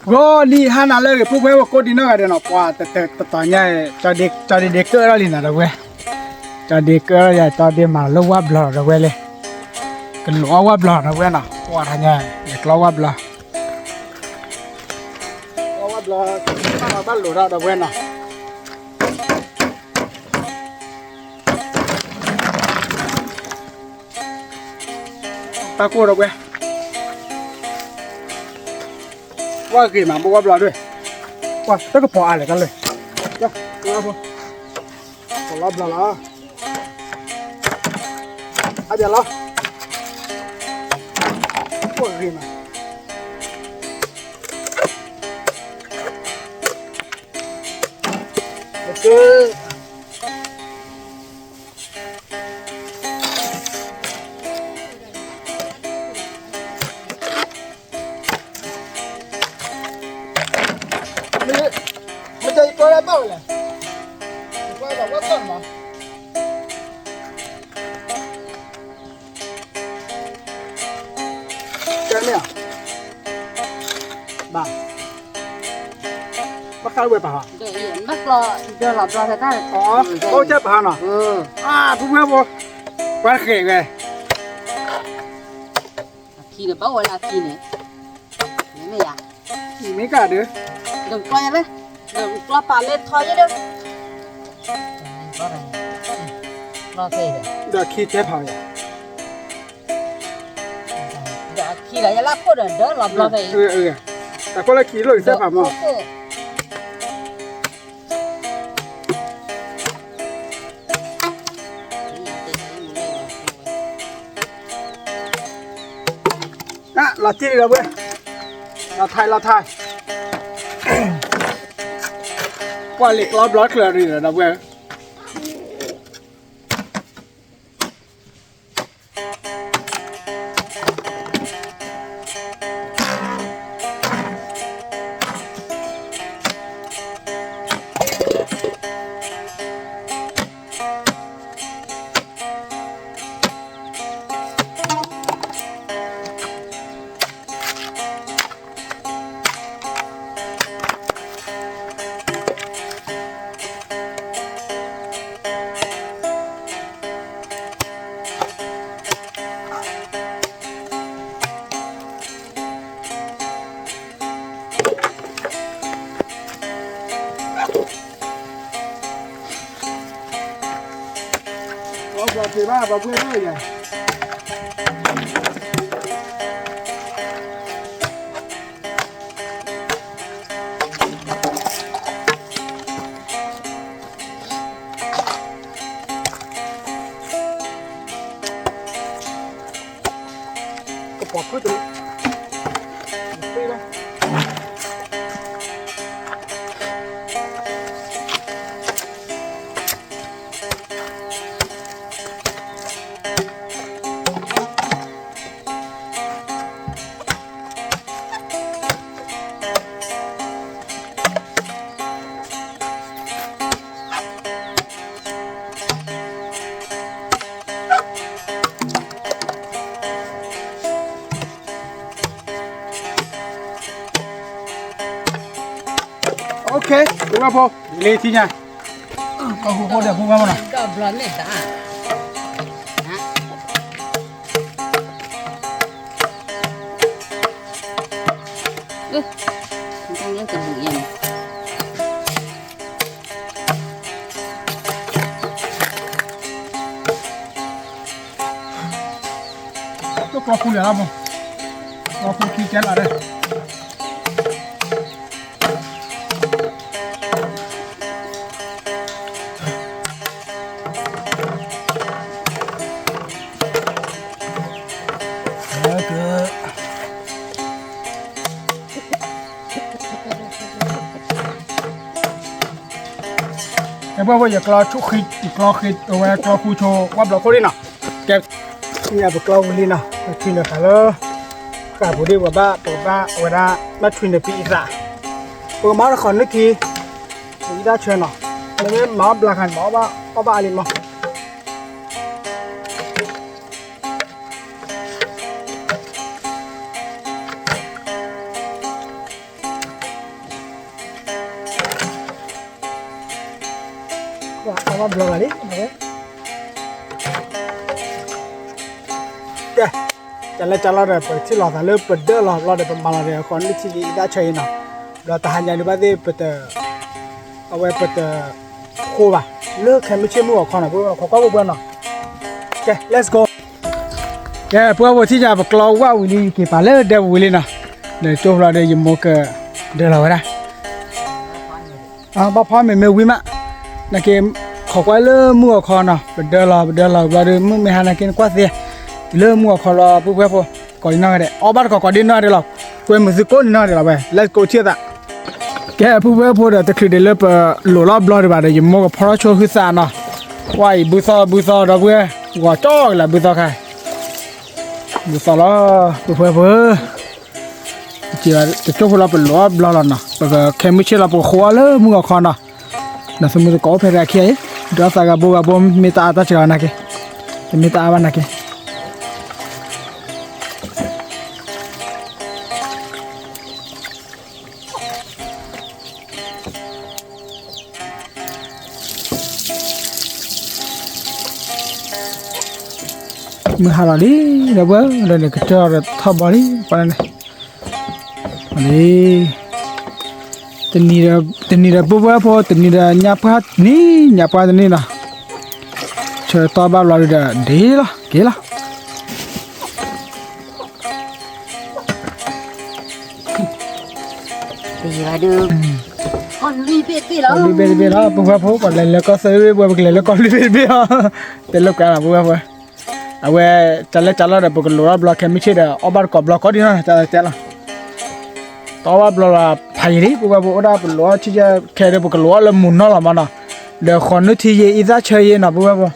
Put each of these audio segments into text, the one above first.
ဂီၤနံၤဟါနၤလၢအဂ့ၤ ဖိဖဲဝဲကိးဒံနီၢ်ဂၤဒဲးနီၤ ပှၤတတီၤညါ ကၠီဒ့ကၢၣ်ဒ်လံနီၤ ဒီပုၢ်ဝဲၢ်, ကၠီဒ့ကၢၣ်ဒ် ကၠီဒ့မၤလၢဝၣ်ဘျီဒီပုၢ်ဝဲၢ်လံ, ကလိာ်အီၣ်ဝၣ်ဘျီဒီပုၢ်ဝဲၢ်နီၤ ပှၤတညါ ယကျီဝၣ်ဘျီ, ဝၣ်ဘျီ ဘၣ်လိာ်ဒီပုၢ်ဝဲၢ်နီၤ တၢ်ကိၢ်ဒီပုၢ်ဝဲၢ်, ဝၣ်ဂ့ၤမး ဘိဝၣ်ဘျီဒွဲၣ်, ဝၣ်တကပီၤအါလဲၣ်တၢ်လၢ, ပီၤလီဘျီလီၤ, အါဘျီလီၤ, ဝၣ်ဂ့ၤမး မ့ၢ်ယကွၢ်လၢဘၣ်ဝဲလဲၣ်, ယကွၢ်လၢဘၣ်ဝဲမး, ကဲမ့ၢ်ဧါ, ဘၣ်, ဘၣ်ဃးဝဲပၢ်ဟီ, ဘၣ်ကျီ, ဒၢလီၤဘျီဖဲတၢ်န့ၣ်, အိၣ်ကဲပၢ်ဟီနီၤ, အါ ပူၤဝဲဖိ, ပှၤတဃဲးဝဲ အခံဒီးဘၣ်ဝဲလၢအခံန့ၣ်, မ့ၢ်ယါ, မ့ၢ်ကဒီး, ဒီးကျီယဲလၢ, ဒီးကျီပာ်လၢထီယဲလၢ, ဒီးခံတဲဖးယါ, ဒီးခံဒီးယလၢခိၣ်ဒီးဒၢလီၤဘျီဖဲအံၤ, တၢ်ခိၣ်လၢခံလိၣ်ကစၢ်ဖးမီၢ် လီၤတံၢ်လီၤဝဲ, လီၤထါလီၤထါ, ကွၢ်လံာ်ကျီဘျီချၢရံၣ်ဒီးဝဲ ကပီၤဖုတ, အိၣ်ခ့ ဖိဝဲဖိ လ့ထံညါ, ကဟူဖိဒီးဖိဝဲမနီၤ, ဒီဘျီန့ၣ်တၢ် တၢ်လၢတဘူးယဲၢ်န့ၣ် ကျီဖူလဲၣ်လီၤမး, ကျီဖူခံကဲလီၤဒီး ကဲ ဘၣ်ဝဲယကျီဆူဃံ, ယကျီဃံ အဝဲကျီဖူဆိဝဲဘျီခိၣ်လံနီၤ, ကဲ ပကကျီဝံၤလံနီၤ, ပထွံၣ်န့ၣ်ဃာ်လၢ ဃာ်ပူၤဒ်ပဘၣ် ပကဘၣ်အဝဲဒၣ် ဘၣ်ထွံၣ်န့ၣ်ပံအသး, ပကမၤတခီနုၢ်ခံ, ပအံၤတၢ်ဆၢနီၤ, နမ့ၢ်မၤအီၣ်ဘျါခါန့ၣ် မၤအီၣ်ဘၣ်အါလံမး. အဝဲဘျီဂၤလံ, ကဲ, ကလဲၤကလီဒီး ပထံၣ်လိာ်သးလၢပဒၢလီၤဘျီဒီး ပမၤလီၤဒီး ဃီနုၢ်ထံယံအံသၣ်ဆၢအံနီၤ, ဒီးတဟါညါဒုးဘၣ်သ့ၣ်ပတ, အဝဲပတ, ဃိဘၣ်, လၢခဲမုၢ်ဆ့ၣ်မုၢ်ဂီၤခီနီၤ, ပခိးကွၢ်ပှဲၤပှဲၤနီၤ, ကဲ let's go. ကဲ ပှၤဖိထံၣ်ညါ ပကျီဝၣ်ဝံၤလံ ယက့ၤပာ်လၢဒဲပူၤဝံၤလံနီၤ, ဒီးကၠိဖျီဒီးယမိၢ်ကဒၢလီၤဝဲဒၣ်, ဘၣ်ဖီမ့ၢ်မ့ၢ်ဝံၤမး, နက့ၤ, ခိးကွၢ်လၢမုၢ်ဂီၤခီနီၤ, ပဒၢလီၤ ပဒၢလီၤဘျီဒီး မုၢ်မ့ၢ်ဟါနက့ၤနကွၢ်သ့, လၢမုၢ်ဂီၤခီလီၤ ပုၢ်ဝဲၢ်ဖိ, ကိးဒံနီၢ်ဂၤဒဲး အီၣ်ဘၣ်တကိးကိးဒံနီၢ်ဂၤဒဲးလီၤ, ကွဲမုာ်သုကိးနံၤနီၢ်ဂၤဒဲးလီၤ, ဝဲ let's go ထံၣ်သး. ကဲ ပုၢ်ဝဲၢ်ဖိဒီး တချုးဒံးလၢပလိာ်လီၤဘျီဒံးဘၣ်ဒီး ယမိၢ်ကဖီထီၣ်ဆိဟုသးနီၤ, ဝါအံၤဘုသီဘုသီဒီပုၢ်ဝဲၢ်, ဂီၤကၠီကလၢဘုသီခါ, ဘုသီလီၤ ပုၢ်ဝဲၢ်ဖိ, တကၠိဖိလီၤ ပလိာ်အီၣ်ဘျီလီၤနီၤ, ပကခဲမုၢ်ဆ့ၣ်လီၤ ပကဃိအီၣ်လၢမုၢ်ဂီၤခီနီၤ, ဒီးသမုသကိးအိၣ်ဖဲတၢ်ခံဂၤအံၤ, ဒီးသးဂၤဘိဂၤဘိ မ့ၢ်တအါတၢ်စှၤနာ်က့, တမ့ၢ်တအါဘၣ်နာ်က့ မုၢ်ဟါလီၤလံ ဒီပုၢ်ဝဲၢ်, ဒီးန့ၣ်ကစၢ်ဒီးထီၣ်ဘီလံ, ပန့ၣ်, လံ, တနံၤဒီးပုၢ်ဝဲၢ်ဖိ, တနံၤဒီးညါပှၢ်နံၤ, ညါပှၢ်တနံၤနီၤ, ဆၢတီၢ်ဘၣ်ဘျီဒီး ဒ့လီၤ က့ၤလီၤ. တယံာ်ဘၣ်ဒုး, ကီၢ်လွံၢ်ဘ့ၣ်တဘ့ၣ်လီၤ, ကီၢ်လွံၢ်ဘ့ၣ်တဘ့ၣ်လီၤ, ပုၢ်ဝဲၢ်ဖိ, ပှၤလဲၤလၢကီၢ်သၢဘ့ၣ် ပှၤပကလဲၤလၢကီၢ်လွံၢ်ဘ့ၣ်တဘ့ၣ်လီၤ, တလိၣ်ကါလီၤ ပုၢ်ဝဲၢ်ဖိ, အဝဲ, တၢ်လၢတၢ်လီၢ်ဒီး ပကလိာ်အီၣ်ဘျီခဲမုၢ်ဆ့ၣ်ဒီး အီၣ်ဘၣ်တကိးဘျီကိးဒံနီၤ, တၢ်တဲလီၤ, တအီၣ်ဘၣ်ဘျီလီၤ ဖးယံာ်လံ ပုၢ်ဝဲၢ်ဖိ, အိၣ်ဒၣ်ပလိာ်အီၣ်ဆံၣ်ခဲဒီး ပကလိာ်အီၣ်လၢမုၢ်နီၢ်လီၤမးနီၤ, ဒီးဃီနုၢ်ထံယံအံသၣ်ဆၢယံနီၤ ပုၢ်ဝဲၢ်ဖိ ပ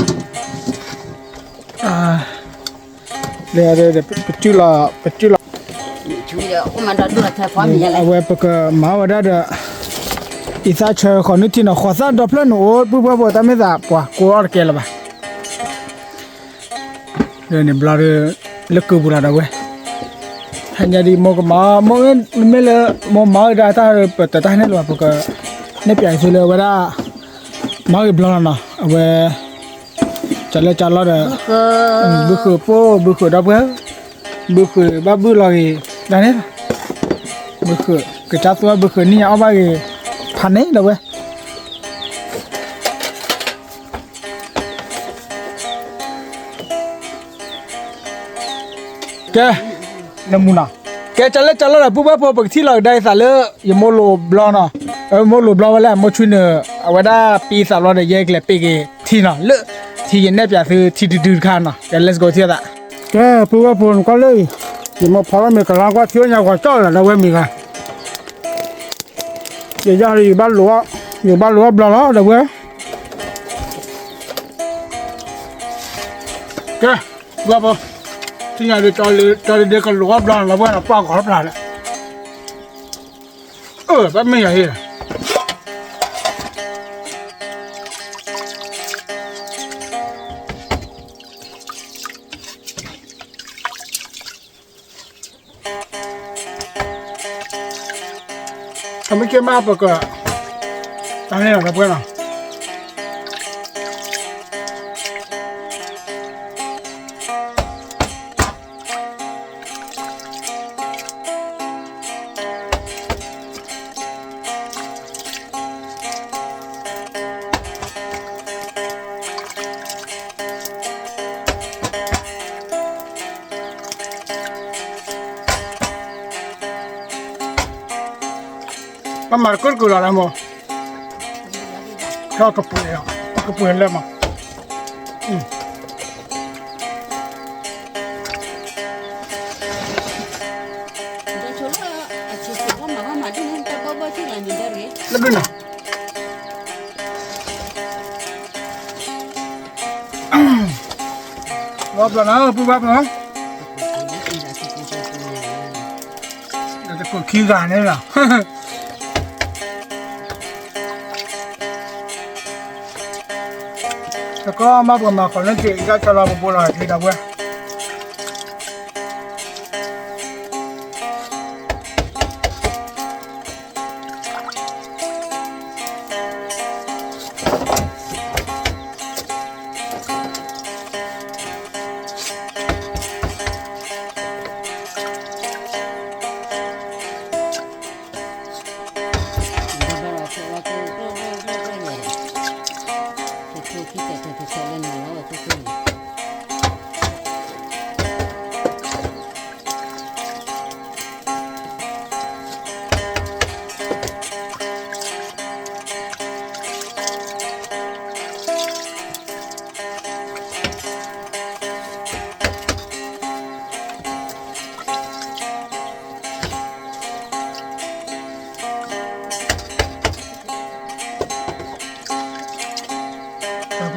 စုၢ်လီၤ, ပစုၢ်လီၤ, အဝဲပကမၤဝဲဒၣ်ဒီး အံသၣ်ဆၢဃီနုၢ်ထံနီၤ, ဃီသၣ်ဒီဖျၢၣ်န့ၣ်အိၣ် ပုၢ်ဝဲၢ်ဖိ, တၢ်မ့ၢ်သးပှၤကိးအီၣ်တကဲလၢၤဘၣ်, ဒီးန့ၣ်ဘျီဒီး လၢကုာ်ပူၤလီၤဒီးဝဲ, ဟဲညါဒ်မိၢ်ကမၤ, မိၢ်မ့ၢ်လၢ, မိၢ်မၤဝဲဒၣ်တၢ်ဒီး ပတတၢ်ဟဲန့ၣ်လၢၤဘၣ်, ပက, နဲၣ်ပၠးသုလၢဝဲဒၣ်, မၤဂ့ၤဘျီလီၤနီၤ, အဝဲ ကၢ်လၢကၢ်လီၤဒီး, ဘုဃုာ်ပိၢ် ဘုဃုာ်ဒီပုၢ်ဝဲၢ်, ဘုဃုာ်ဘၣ်ဘုၣ်လီၤဂ့ၤ, ဒ်န့ၣ်လီၤ, ဘုဃုာ်, ကစၢ်သူၣ်ဘၣ်ဘုဃုာ်နံၣ်ညါအီၣ်ဘၣ်ဂ့ၤ, ဖးန့ၣ်ဒီးဝဲ ကဲ, နမူနီၤ, ကဲ ကၢ်လၢကၢ်လီၤဒီး ပုၢ်ဝဲၢ်ဖိ ပကထံၣ်လီၤကဒါအံၤသးလၢ ယမိၢ်လိာ်ဘျီနီၤ, မိၢ်လိာ်ဘျီဝဲလဲၣ်, မိၢ်ဆွံနုာ်, အဝဲဒၣ်ပံသးဘျီဒီး ယဲကလဲၤပ့ၤက့ၤထံနီၤ, လၢထံယနဲၣ်ပၠးသုထံဒုဒုတခါနီၤ, ကဲ let's go ထံၣ်သး, ကဲ ပုၢ်ဝဲၢ်ဖိ နကွၢ်လၢအံၤ, ယမိၢ်ဖီထီၣ်မ့ၤကလါကွၢ်ထံအိၣ်ညါ ဂီၤကၠီလီၤဒီးဝဲမ့ၢ်ဂၤ ယယီၤ ယဘၣ်လိာ်အီၣ်, ယဘၣ်လိာ်အီၣ်ဘျီလီၤဒီးဝဲ, ကဲ, ပုၢ်ဝဲၢ်ဖိ, ထံၣ်ညါဒ် ကၠီဒ့ကလိာ်အီၣ်ဘျီလီၤဝဲဒီး ပှၢ်ဂီၤဖျါလဲၣ်, အၢ ဘၣ်မ့ၢ်ယၤဟ့ၣ်လီၤ အမ့ၢ်က့ၤမးပက, တၢ်န့ၣ်လီၤ ဒီပုၢ်ဝဲၢ်လီၤ. ပမၤတကိၢ်တကိၢ်လီၤလၢမး, ကပှ့ၤ, ကပှ့ၤလၢမး. လၢဒုးနီၤ, လီၤဘျီနီၤ ပုၢ်ဝဲၢ်ဖိ, တကိးခံဂၤန့ၣ်လီၤ. တကီၢ်မး ပကမၤဃီၤလၢက့ၤ အံသၣ်ဆၢလီၤ ပဘိလီၤက့ၤဒီပုၢ်ဝဲၢ်. အ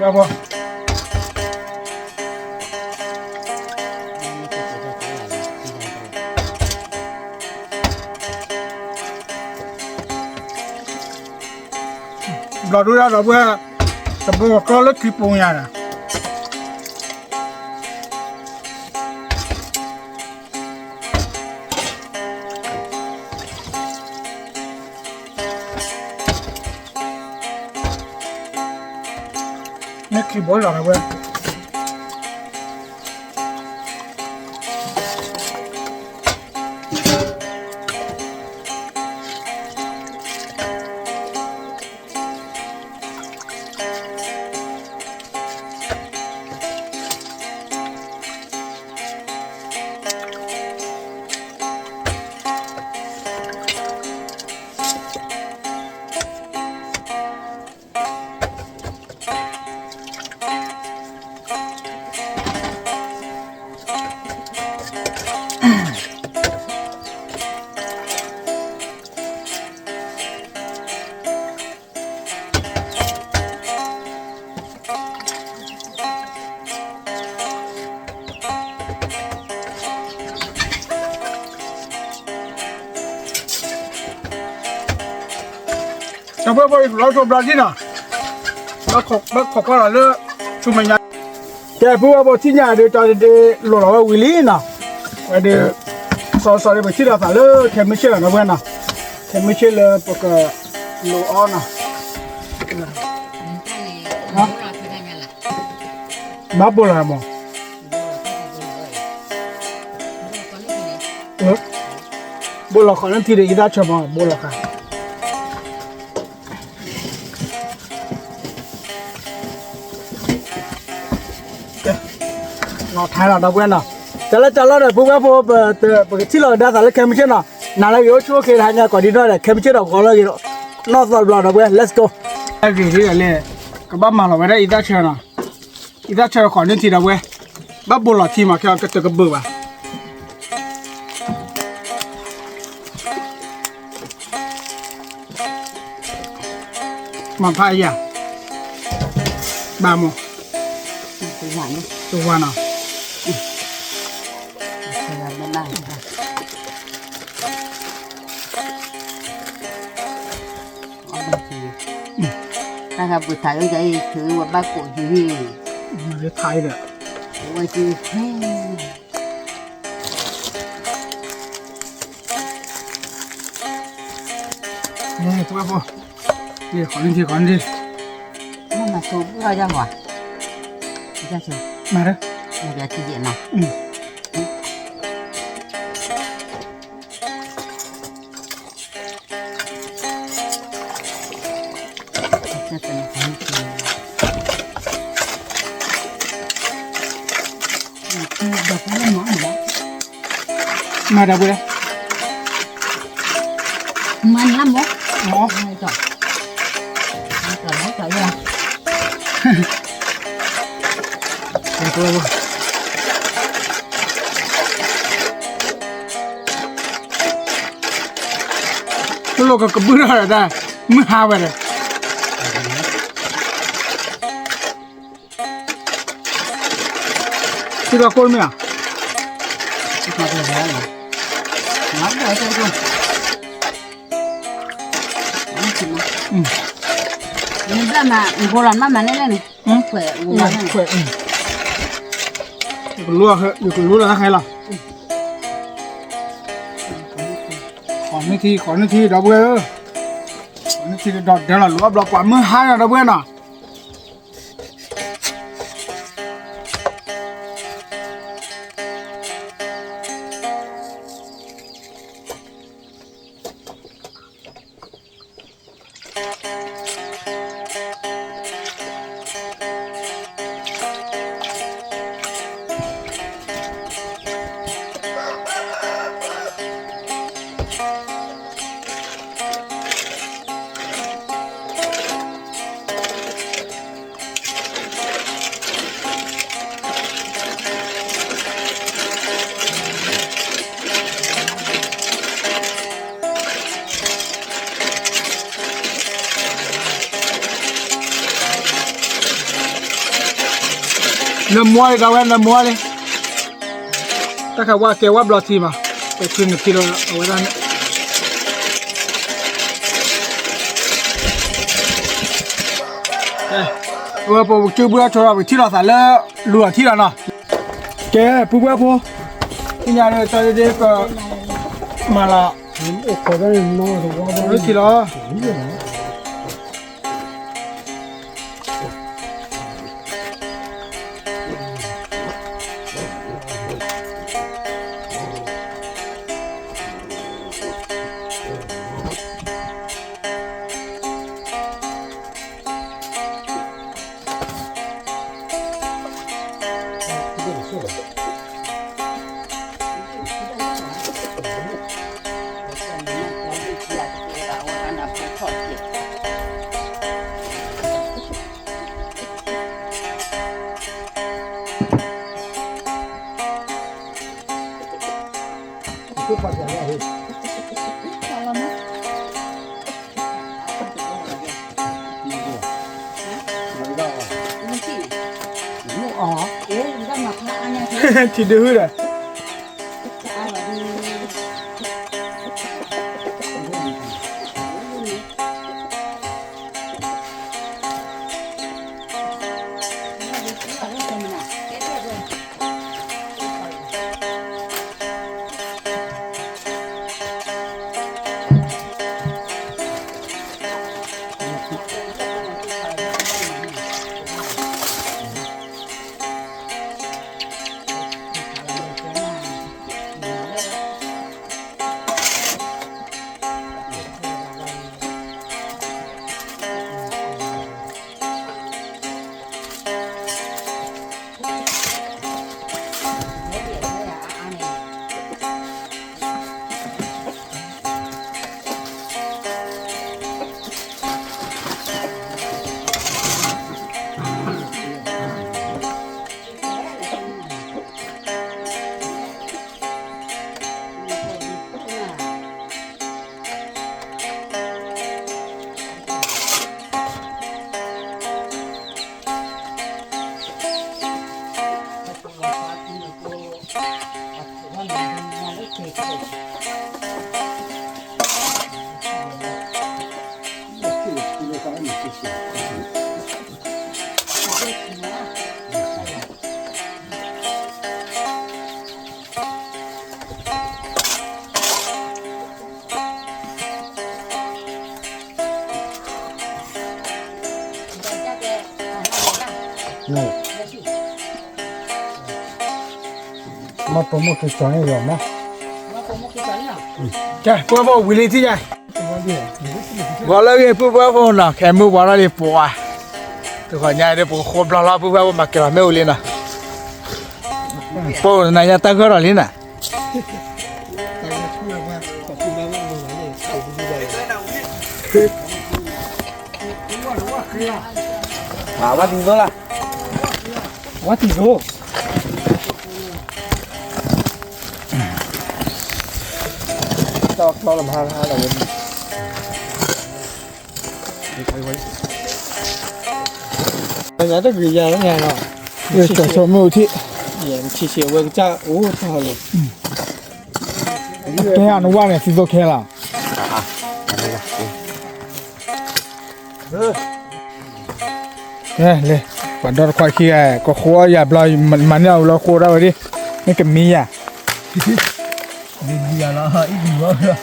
ဘၣ်ဘၣ် ဘျီဒုဒၣ်ဒီပုၢ်ဝဲၢ်, တဘိကီၢ်လၢထံပူၤညါဒီး မ့ၢ်ခံဘိလီၤဒီပုၢ်ဝဲၢ်. တၢ်ဖိဖိလီၤဆိဘျီဒ်နီၤ, ဘၣ်ခိးကွၢ်လီၤလၢ ဆူမဲာ်ညါ, ကဲ ပုၢ်ဝဲၢ်ဖိထံၣ်ညါဒုး တၢ်ဒုးလိၤလီၤဝဲဝံၤလံနီၤ, ဝဲဒုး စီၤစီၤဒုး ပထံၣ်လိာ်သးလၢခဲမုၢ်ဆ့ၣ်လီၤ ဒီပုၢ်ဝဲၢ်နီၤ, ခဲမုၢ်ဆ့ၣ်လၢပကလိၤအီၤနီၤ, ဘၣ်ဘိလီၤမး ဘိလီၤဃီၤန့ၢ်ထံဒီး အံသၣ်ဆၢမး ဘိလီၤဃီၤ, လီၤထါလီၤ ဒီပုၢ်ဝဲၢ်နီၤ, တၢ်လၢတၢ်လီၢ်ဒီး ပုၢ်ဝဲၢ်ဖိ ပကထံၣ်လိာ်ကဒါသးလၢခဲမုၢ်ဆ့ၣ်နီၤ, နၤလၢဂ့ၤအိၣ်ဆူၣ်အိၣ်ချ့တဟါညါ ကိးဒံနီၢ်ဒီး ခဲမုၢ်ဆ့ၣ်ဒီးဂီၤလၢဂ့ၤဒီး နီၢ်သီတဘျီ ဒီပုၢ်ဝဲၢ် let's go, အဂ့ၤဒ်လဲၣ်, ကဘၣ်မၤလီၤဝဲဒၣ်အံသၣ်ဆၢနီၤ အံသၣ်ဆၢဃီၤန့ၢ်ထံ ဒီပုၢ်ဝဲၢ်, ဘၣ်ဘိလီၤထံမး ခဲအံၤကတကဘုးဘၣ်, မၤဖးယၤ, ဘၣ်မး, တဝါနီၤ တၢ်ဂၤပှၤထါလၢယၤအံၤ ထုးဝဲဘၣ်ကိးယုၢ်, ထါဒီး ဝဲက့ၤ န့ၣ် ပှၤဖိ, န့ၣ် ဃီၤန့ၢ်ထံ ဃီၤန့ၢ်ထံ, မၤဆိဘုၣ်ထီၣ်ယါဟီ, မၤဒီး, မၤဒီးထံယဲၢ်နီၤ. မၤဒၣ်ပှဲၤ, မၤနၢ်မး, မၤကီး, မၤကီး မၤကီးယဲၢ်, ပလိာ်ကကဘုၣ်ထီၣ်ဒၣ်တၢ်, မုၢ်ဟါဝဲဒီး, ထံဘၣ်ကိၢ်မ့ၢ်ဧါ, နဘျၣ်မၤ ဘိလီၤမးမးန့ၣ်လဲၣ်န့ၣ်, ခွဲး, ခွဲး, ယကလူလီၤတၢ်ခဲလီၤ, ဃီၤန့ၢ်ထံ ဃီၤန့ၢ်ထံ ဒီပုၢ်ဝဲၢ်ဧၢ, ဃီၤန့ၢ်ထံဒီးဒၢလီၤ လိၤအဘျီ ပှၤမုၢ်ဟါနီၤ ဒီပုၢ်ဝဲၢ်နီၤ. လၢမူလံဒီးဝဲလၢမူလံ, တၢ်ခးဝါကဲဝါဘျီထံမး, ပထံနထံလီၤအဝဲဒၣ်န့ၣ်, ဝဲပကစုဘုအဆိဒီး ပကထံၣ်လိာ်သးလၢ လူၤအထံလီၤနီၤ, ကဲ ပုၢ်ဝဲၢ်ဖိ, သ့ၣ်ညါလၢတၢ်ဒ့ဒ့က မၤလီၤ, အိၣ်ခိးဒၣ်နီၤ, လၢထံလီၤ. ထံဒုးဒီး မ့ၢ်ပိာ်မုၣ်က့ၤကၠီၤန့ၣ်လီၤမး, ကဲ ပုၢ်ဝဲၢ်ဖိဝံၤလံထံၣ်ယါ, ဂီၤလၢဂ့ၤပုၢ်ဝဲၢ်ဖိနီၤ, ခဲမုၢ်ဝါထီၣ်လံပှၤ, တဂီၤညါဒီးပကဃိဘျီလီၤ ပုၢ်ဝဲၢ်ဖိမၤကဲၤလီၤမ့ၣ်အူလံနီၤ, ပနၤညါတၢ်ဂၢၢ်ဒီးလံနီၤ ဝါတံၤသိလၢ, ဝါတံၤသိ, တၢ်ကျီလၢမဟါလၢဟါလီၤဝဲ, ညါတဂ့ၤယၤလၢညါနီၤ, ကၠီၤဆိမ့ၣ်အူထံၣ်, ဆံးဆံးအဝဲကစၢ်အိၣ်ထီၣ်လီၤ, ကဲအနဝၣ်န့ၣ် သံသိခဲလီၤ ကဲလဲၤ, ပှၤဒီတခွါခံဂၤ ကဃိယၤဘျီ, မၤန့ၢ်အီၤလၢဃိဒၣ်ဝဲဒၣ်, မ့ၢ်ကမံယၤ, မံယၤလီၤ, အံၤဒံးဘၣ်လီၤ, ဝါဂီၤဂီ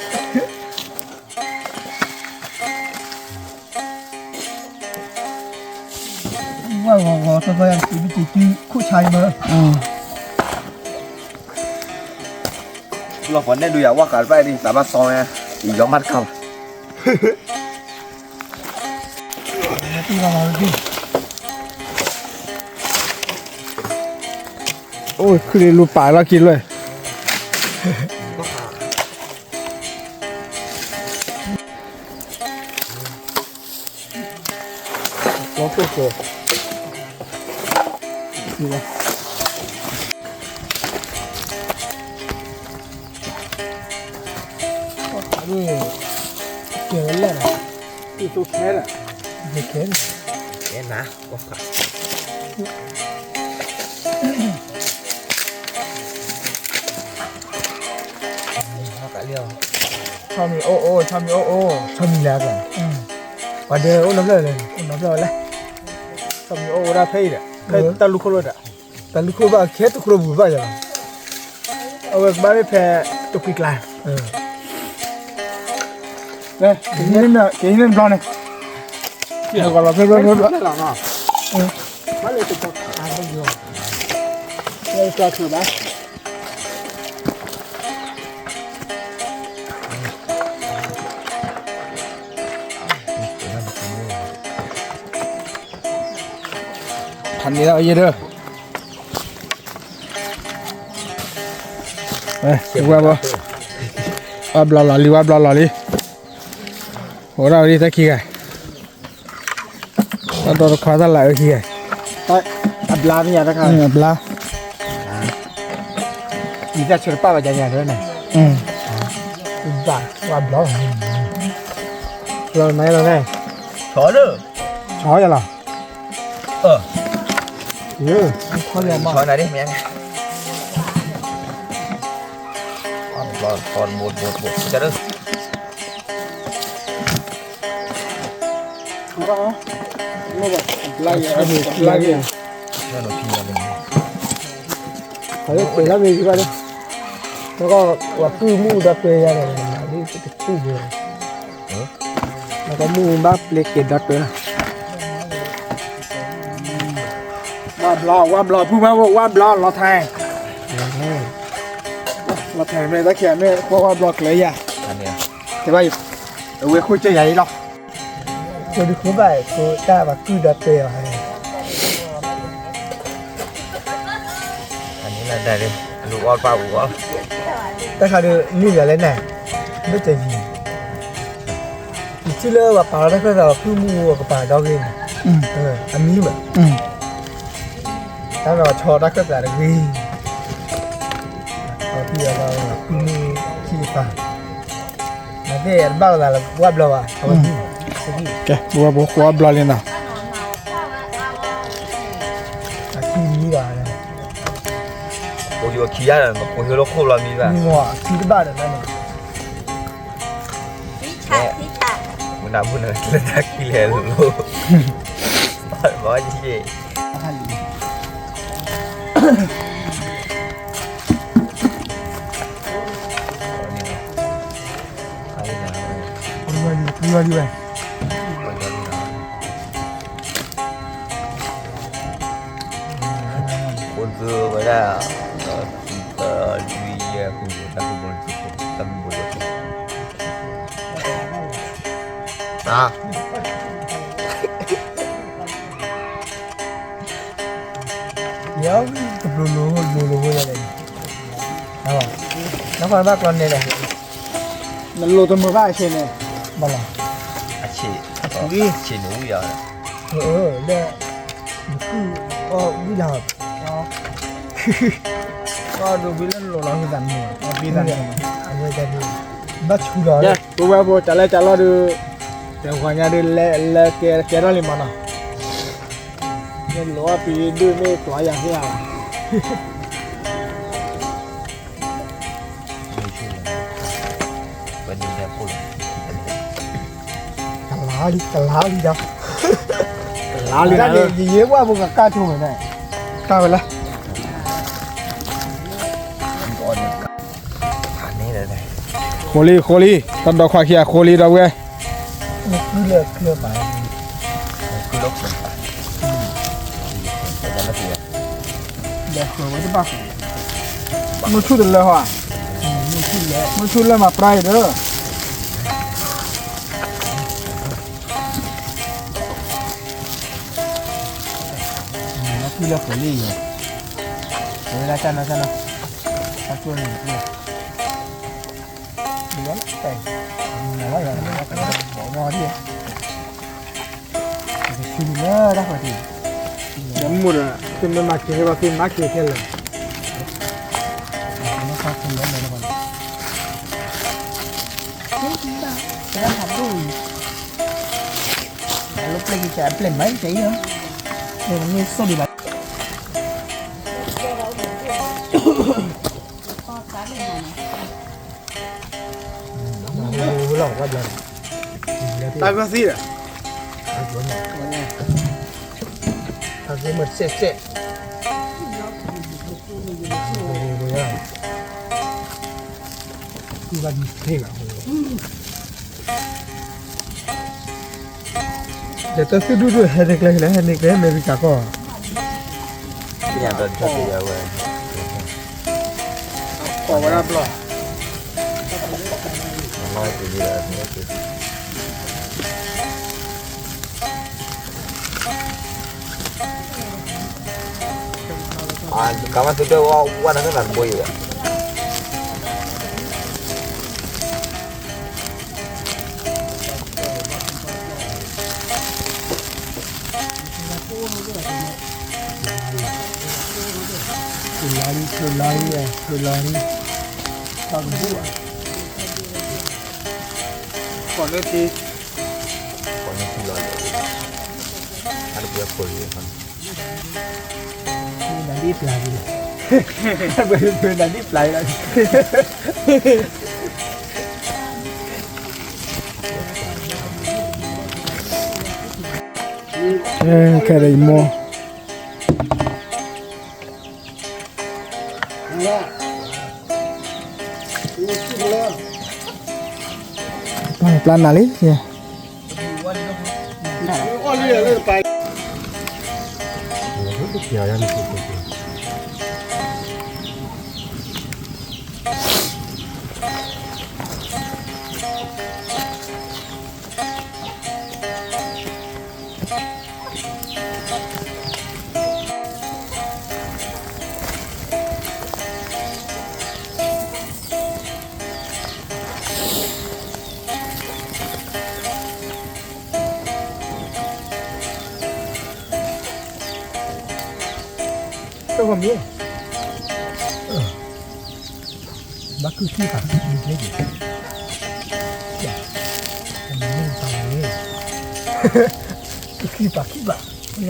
ၤ သီသီယၤတက့ၤ မ့ၢ်က့ၤတုၤခိၣ်ဆါအံၤမး, လီၤပှၤနဲၣ်ဒုးယၤဝါဃးတဖၣ်အံၤဒံး သးဘၣ်စီဝဲ, ယီၤမးတခါဘၣ် အိၣ်ခုၣ်လံလူၤပာ်လီၢ်ခံလွဲၢ်, ကဲဝဲလဲၣ်, ကဲနၤ, ကဲနၤ, ကဲနၤ, ကဲနၤ, ကဲနၤ, ကဲနၤ, ကဲနၤ, ဆီမံၤအိၣ်အိၣ် ဆီမံၤအိၣ်အိၣ် ဆီမံၤလဲၣ်, ပှၤဒဲအိၣ်နီတဖျၢၣ်လဲၣ်, အိၣ်နီတဖျၢၣ်လဲၣ်, ဆီမံၤအိၣ်အိၣ်ဒၣ်ဖဲအံၤဒီး ဖဲတၢ်လူၢ်ခိၣ်လိၣ်ဒီး, တၢ်လူၢ်ခိၣ်ဘၣ်ခဲတခီပူၤဘၣ်ယၤလီၤ, အဝဲကဘၣ်မ့ၢ်ဖဲတကွံကျါ, ကဟံးန့ၢ်ဘျီန့ၣ်, လီၤဖဲဘျီဖဲဘျီ, ဘၣ်လၢတကီၢ်ခါဘၣ်ယီၤ, လၢတကီၢ်ခါဘၣ် ဖးန့ၢ်လီၤယဲဒၢ, ဝဲဘီ, ဝါဘျီလီၤလံ ဝါဘျီလီၤလံ, အိၣ်ဒၣ်ဝဲဒၣ်တၢ်ခံဂၤ, တၢ်ဒီတခွါတၢ်လၢအခံဂၤ, အဘျါမ့ၢ်ယၤတခါ, အဘျါ, အံၤတၢ်ဆၢတပာ်ဘၣ်ယၤညါဒၢန့ၣ်, ဘၣ်ဝါဘျီ, ဘျီမ့ၢ်လီၤန့ၣ်, ဆီလၢ, ဆီယၤလီၤ, ဆီနၤဒ်မ့ၢ်, ဘျီဘျီဘျီဘျီ, ဘျါက့ၤ, ဘျါက့ၤ, ပှၤလၢပှဲၤလၢမ့ၢ်ဂ့ၤဘၣ်လၢ, နကဝၤကုၢ်မုၢ်ဒီးပှဲၤယၤန့ၣ်, မ့ၢ်တတူၢ်ဘၣ်, နကမုၢ်ဘၣ်ပျဲက့ၤဒီးပှဲၤလီၤ, ဝါဘျီ ဝါဘျီဖုမး ဝါဘျီလီၤထဲ, လီၤထဲမ့ၢ်တၢ်ခံးမ့ၢ် ကွၢ်ဝါဘျီကျဲယၤ, တဲဘၣ်, အဝဲဃုစၢၢ်ယၤအံၤလီၤ, ဆိဒုးဃုဘၣ် ဆိတၢ်ဘၣ်ကုၢ်ဒီးတဲအီၤ, တၢ်ခါဒုး မုၢ်ယၤလဲၣ်န့ၣ်, ဘၣ်တယံၤ, ယထံၣ်လၢပှၤပာ်လီၤတၢ်ခၢၣ်သး ဖုမုၢ်အကပၤဒီဂ့ၤန့ၣ်, အမံၤမး, တၢ်ဒီးဆီတၢ်ခၢၣ်သးတဂ့ၤ, ဖုမုၢ်ခံကပၤ, နသ့ၣ်တဘၣ်လီၤသးလၢဝၣ်ဘျီဘၣ်, အဝဲ, ကဲ, ဝဲဘိဃိဝၣ်ဘျီလံနီၤ, အခံမံၤဘၣ်, အိၣ်ယိၤခံဂၤဒီး မ့ၢ်ခိၣ်ဟ့လီၤခိၣ်လီၤမံၤဘၣ်, မ့ၢ်မ့ၢ်အခံတဘၣ်ဒီးန့ၣ် မနုၤမနုၤလၢတၢ်ကံၣ်လဲၣ်လိၤ, ဘၣ်ယ့ၢ်, အိၣ်သုဝဲဒၣ်, လွံၢ်ယဲၢ်ဃု, တၢ်မုၢ်ဘိလၢ, ယတဘျိလိၤလိၤလိၤဝဲလဲၣ်, နကွၢ်ဘၣ်ကျီန့ၣ်လဲၣ်, နလိၤတမုာ်ဘၣ်အဆ့န့ၣ်, ဘၣ်လီၤ, အဆ့န့ၣ်ဝံၣ်ယၤ, လၢ, နကုၢ်အီၣ်ဝံၣ်လီၤ, အီၣ်ဒိးဝံၣ်လၢနလိၤလီၤ ဝံၣ်သးန့ၣ်, အဝဲ, ဘၣ်ဆူလီၤ, ပဝဲဖိတၢ်လဲၢ်တၢ်လီၢ်ဒုး, တဂီၤညါဒုး, လဲၤကဲထီၣ်လံမးနီၤ, မ့ၢ်လိၤအီၣ်ပံၤဒုးမ့ၢ်ကျီယၤသ့ဧါ, ကလါလံ ကလါလံဒီး, ကလါလံန့ၣ် ယယဲၢ်ဝၣ်ဖိကကၢ်ဆိမဲာ်န့ၣ်, ကၢ်ဝဲလဲၣ်, ဃိလံ ဃိလံ တၢ်ဒီခွါခံဂၤဃိလံဒီပုၢ်ဝဲၢ်, မုၢ်ဆူၣ်တလၢဟီ, မုၢ်ဆူၣ်လၢမၤပြါအံၤဒီး မုၢ်လၢဃိလံ, ဝဲဒၣ်တၢ်နီၢ်တၢ်နီၢ်, တၢ်ကျိၣ်န့ၣ်, မ့ၢ်လီၤ, ဘီၣ်ညီဒံး, ကဆူလၢတၢ်ဃၤဒံး, ယမိၢ်ဒီး, သုမ့ၢ်မၤက့ၤဟဲဘၣ်သုမၤက့ၤခဲလၢာ်, တၢ်ဖးဒိၣ်အံၤ, အလၢပျဲၢ်က့ၤကပျဲၢ်မၤက့ၤအံၤလီၤ, မ့ၢ်ဆိၣ်ဒံးဘၣ် သးလၢမၤန့ၣ်, လီၤဝဲဘျီ, တၢ်ဂီၢ်သံဒီး, တၢ်ဂီၢ်မ့ၢ်စဲးစဲး, ဝဲ, ဒီးတၢ်သုဒူၣ်ဒူၣ် ဟဲန့ၢ်ကျဲလဲၣ်, ဟဲန့ၢ်ကျဲအမဲရကၤကီၢ်, ဝဲ, ကမၤသုတၢ်ဝဲဝဲနၤန့ၣ်ဘိယဲၢ် လီၤလံ, ထုးလီၤလံ, ထုးလီၤလံ, ပှၤကဘူၣ်ဘၣ်, ကိးန့ၢ်ထံ, ကိးန့ၢ်ထံလီၤ, အတပှဲၤခိၣ်လံ, နဒ်ပျၢ်လံ, နဒ်ပျၢ်လံလီၤ, ခဲဒီးယမိၢ် ပျၢ်နၤလံ, တၢ်ဂီၤမ့ၢ်, ဘၣ်ကုၢ်ခံပာ်, မ့ၢ်တမ့ၢ်ပာ်လီၤန့ၣ်, ကုၢ်ခံပာ်ခံဘၣ်, မ့ၢ်ယ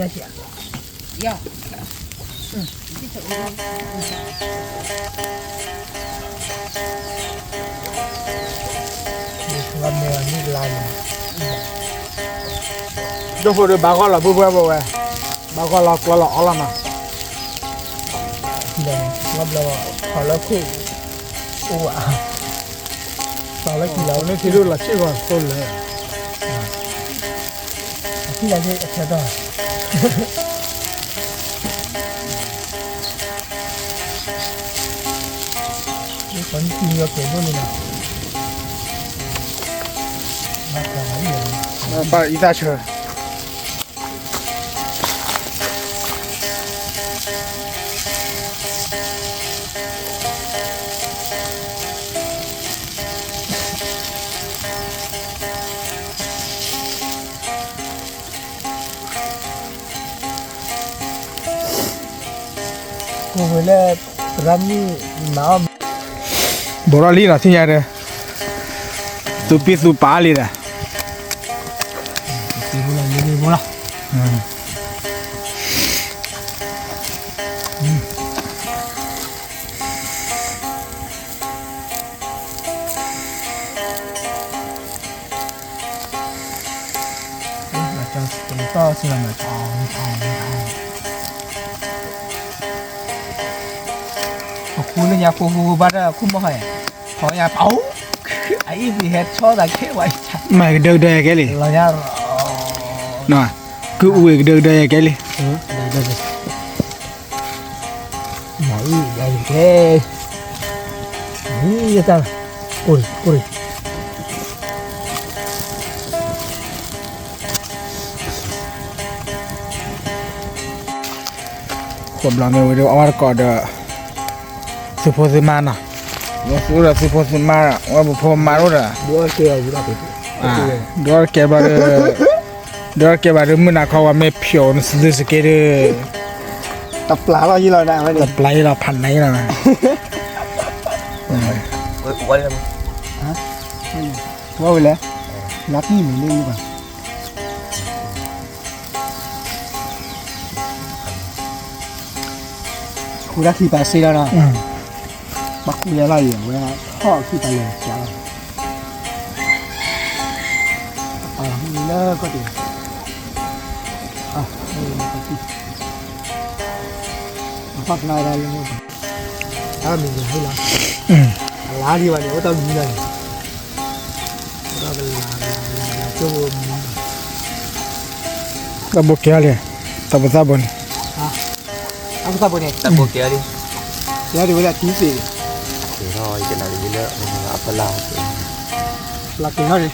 ါက့ၤဧါ ဒိၣ်ဖိဒီးဘၣ်ဂီၢ်လီၤဘှဲဘှဲဘှဲဝဲ, ဘၣ်ဂီၢ်လီၤကျီလီၤအီလီၤနီၤ, ဘျီဘျီထီၣ်လၢခိၣ်, အိၣ်ဝဲ, ထီၣ်လၢခံလီၤန့ၣ် ထံဒိၣ်လီၤဆံၣ်ဂီၤသိလၢ ထံလီၤဆံၣ်အဆၢတီၢ်, ဘၣ်အံသၣ်ဆၢ ကိၢ်ဝဲလၢ ရၢမုၢ်မၤအီၣ်, ဘိးထီၣ်လံနီၤ သ့ၣ်ညါဒီး, သူပံသူပာ်လံဒီး အဃိလၢညါဃိဃိဘၣ်ဒီး ခိၣ်မီၢ်ဟဲ, ဟီညါပှၤ, အအံၤပဟဲဆီသးခဲဝဲ, မၤကဒၢကဒၢယကဲလံ, လီၤညါ, ကုၢ်အူကဒၢကဒၢယကဲလံ, မၤအံၤယကဲ, မံယတၢ်, အိၣ်ရံ အိၣ်ရံ ဃိးဘျီမ့ၢ်ဝံၤဒီး အဝဲတကိးဒီး သုးဖိသုးမါနီၤ, ဝဲသုးဒီးသုးဖိသုးမါ, ဝဲပဖိမါတအိၣ်ဒီး, ဒိးကဲဘၣ်ဒီး, ဒိးကဲဘၣ်ဒီး မုၢ်နၤခီဝဲမ့ၢ်ဖျိးနသုးသုးစက့ဒီး, တပျၢ်လီၤယံလီၤ, တပျၢ်ယံလီၤ ဖးနးယံလီၤ, ဝဲလဲၣ်, လါပံၢ်မုၢ်န့ၣ်ဘၣ် ခူၣ်တၢ်ခံပာ်စ့လီၤနီၤ, ဘၣ်ခူၣ်ယါလီၤအံၤ အဝဲထီၣ်ခံပာ်လဲၤစှၤလီၤ, လၢကီၢ်တံၢ်, အ, အဖးဖျါဒၣ်လၢ, အမံၤဟ့လီၤ, အလါဒံးဘၣ်န့ၣ် အိၣ်တၢ်မံၤလီၤန့ၣ်, တၢ်ဘိကဲလံ, တၢ်ဘိသၣ်ဘိန့ၣ်, တၢ်ဘိသၣ်ဘိန့ၣ်, တၢ်ဘိကဲလံ, ကဲဒံးဝဲဒၣ်ထံသ့ၣ်, ကဲထီၣ်ယကနၣ်လၢအဖီလာ်, လီၤကဲထီၣ်န့ၣ်,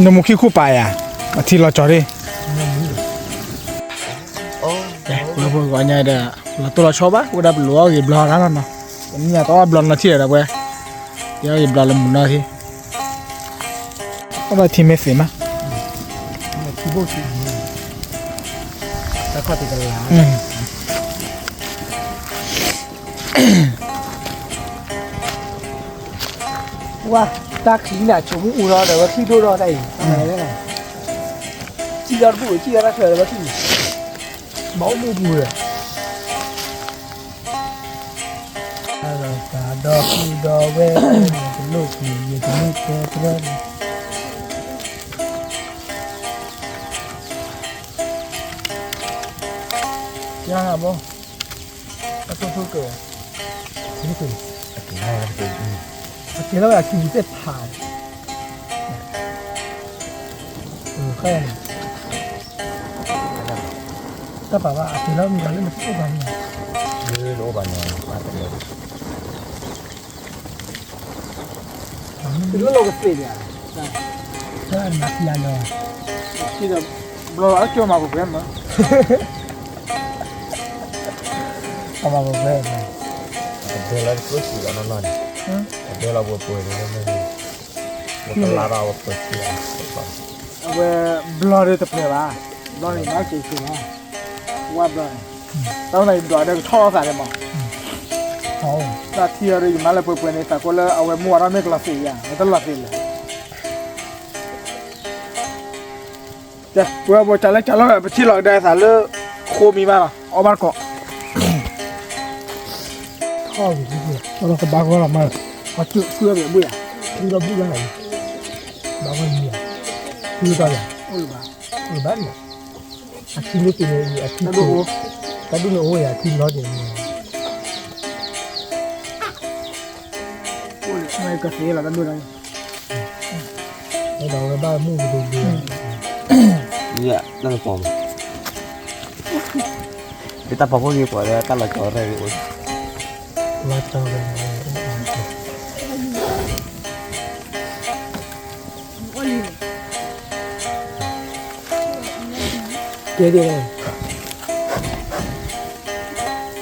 နမိၢ်ခံခိၣ်ပာ်ယၤ, အထံလီၤကၠီၤဒၣ်, ပှၤဖိဂီၤညါဒီး, လီၤတိၢ်လီၤဆီဘၣ် ဝဲဒၣ်ပလိၣ်အီၣ်ဂ့ၤဘျီရၣ်လီၤနီၤ, ပမ့ၢ်တအီၣ်ဘျီနီၤထံၣ်ဒီးပှဲၤ, ပအီၣ်ဂ့ၤဘျီလၢမုၢ်နီၤထံၣ်, အီၣ်ဘၣ်ထံမ့ၢ်သ့ၣ်မး တၢ်ခီၣ်တကလး, ဝါ, တၢ်ချံန့ၣ် ဆိကမိၣ်အူထီၣ်ဒီးဝဲချံဒိၣ်ထီၣ်တၢ်အံၤ, စံၣ်ထီၣ်တဘူၣ် စံၣ်ထီၣ်တၢ်ချၢဒီးဝဲချံ, ဘၣ်အိၣ်မူပူၤဒီး, တၢ်ဒီးဃုဒီးဝဲ, တလိၣ်ကွံာ်ယတမ့ၢ်တဲတရၢန့ၣ်, ယၤဘီ အခိၣ်ဖုကၢ, အကဲလီၤဝဲအခံပူၤသ့ၣ်ဖး, တၢ်ပာ်ဘၣ်အကဲလီၤမံၤလီၤလၢနအိၣ်ဘၣ်န့ၣ်, လၢအိၣ်ဘၣ်န့ၣ်, တလိၣ်လီၤကသ့ၣ်န့ၣ်, နၤခံဂၤလီၤ, ဘျီလီၤအကၠိမၤပှဲၤပှဲၤမး, အမၤပှဲၤပှဲၤ, အဒဲလီၤတကျိၣ်စံးလီၤနီၢ်နီၢ်န့ၣ်, အဒဲလီၤပှဲၤပှဲၤန့ၣ်, ဝဲကလါဒီးဝဲပှဲၤစံးလီၤ, အဝဲဘျီဒီးတပှဲၤဘၣ်, ဘျီန့ၣ်မၤက့ၤက့ၤလီၤ, ဝါဘျီန့ၣ်, တၢ်ဝဲန့ၣ်ယဘျီဒီးကထီၣ်လိာ်သးန့ၣ်မး, တၢ်ထံၣ်အီၤဒီးယမၤလၢပှဲၤပှဲၤန့ၣ် သးကိးလၢအဝဲမူဝဲထီၣ်မ့ၢ်ကလီၤသ့ၣ်ယၤ ဝဲတလီၤသ့ၣ်လၢၤ ကဲ, ပဝဲပှၤကၢ်လၢကၢ်လီၤ ပထံၣ်လီၤကဒါသးလၢ ဃိမံၤမးလီၤ အီၣ်ဘၣ်တကိး, ထီၣ်ဝံၤလီၤ ကဘၣ်ဂီၢ်လီၤမး, ပှၤကၢ်ဃုအီၣ်ဘၣ်ဘှ့ၣ်ဧါ, ဃုလီၤဘှ့ၣ်လီၤနၤ, ဘၣ်ဂီၢ်မံၤဧါ, ဃုလီၤတၢ်လီၤ, အိၣ်လၢၤဘၣ်, အိၣ်လၢၤဘၣ်န့ၣ်, အထံမ့ၢ်သ့ၣ်န့ၣ် အထံ, တၢ်ဒိၣ်အိၣ်, တၢ်ဒိၣ်န့ၣ်အိၣ်ဝဲယၤ အထံလီၤန့ၣ်, အိၣ်လၢကသ့လီၤ တၢ်ဒိၣ်လီၤ ဒီးဝဲဘၣ်မူကဒိဒိ, တၢ်လီၤကီမး, ဒ်တၢ်ဖီခိၣ်ဂ့ၤပှၤလၢတၢ်လီၤကီရဲၣ်ဂ့ၤအိၣ်, လီၤကီရဲၣ်, ကဲဒ်လဲၣ်,